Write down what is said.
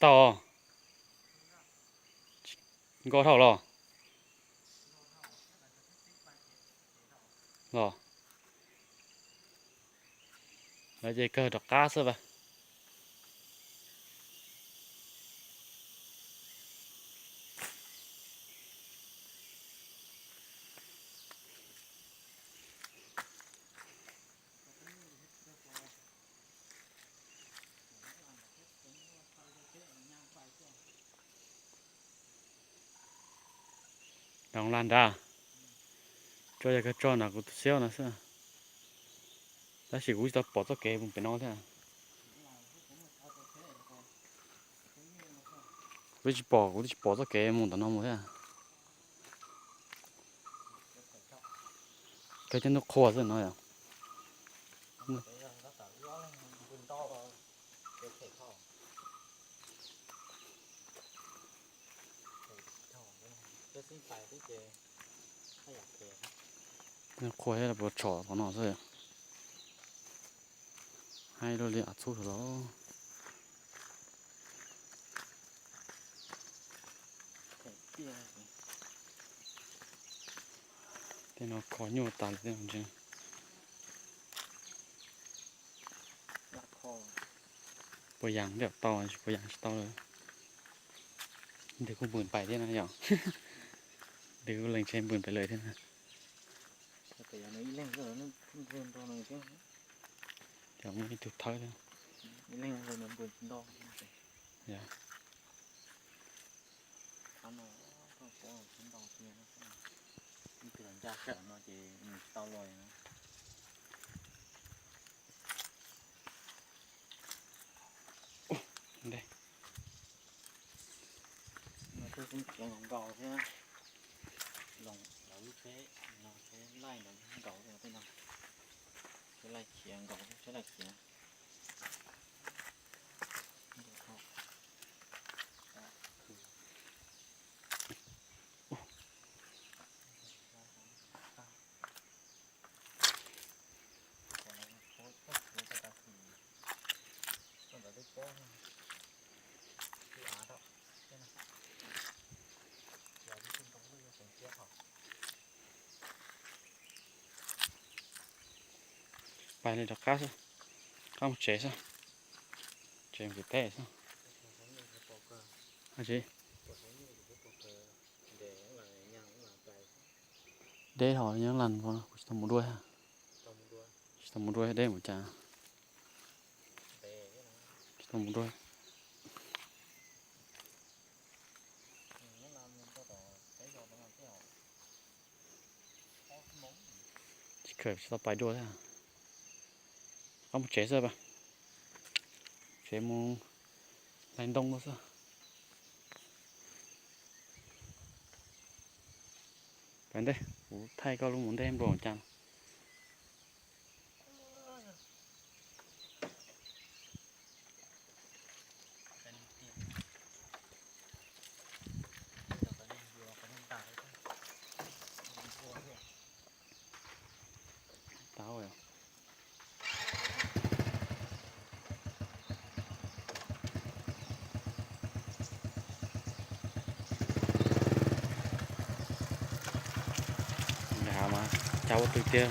Tau. Nkoj dhau los. Los. Lawv ces kawg rov qab xwb a. Doos laj nrad. Tso yog kawg tso nram kuv tus xiab no xwb. Tab sis kuv tsis tau pom txoj kev mus pem no thiab. Kuv twb tsis pom, kuv twb tsis pom txoj kev mus ntawm no mus thiab. Kawg cov ntoo qhua xwb no yom. Qhua thiab puas tshom tom no xwb. Haib luaj li av txhub los. Tej no kho nyuaj tas li tej no ntseeg. Puas yas ntiaj tau, puas yas tsis tau lawm. Nws kuj npws pais thiab na yom. Nws kuj lees tsheb npws pais lawm thiab na. Cov muaj ib tug thawb thiab. Nkaus thiab, lawv lub tsheb no, tsheb laij ntawd nkaus tej no, tsheb laij khiav nkaus, tsheb laij khiav. Pais li rov qab xwb, qab mus tsev xwb, tsev mus tsev teb xwb. Deb ho nyob laj, kuv tsis tau mus dua, tsis tau mus dua deb mus cas, tsis tau mus dua. Tsis kawm tsis tau pais dua thiab. Qab mus tsev xwb, tsev mus hlais ntoo xwb. Pais ntej, kuv thaij koj lub mus ntej npluas cas. Mas cas ua twg tiag.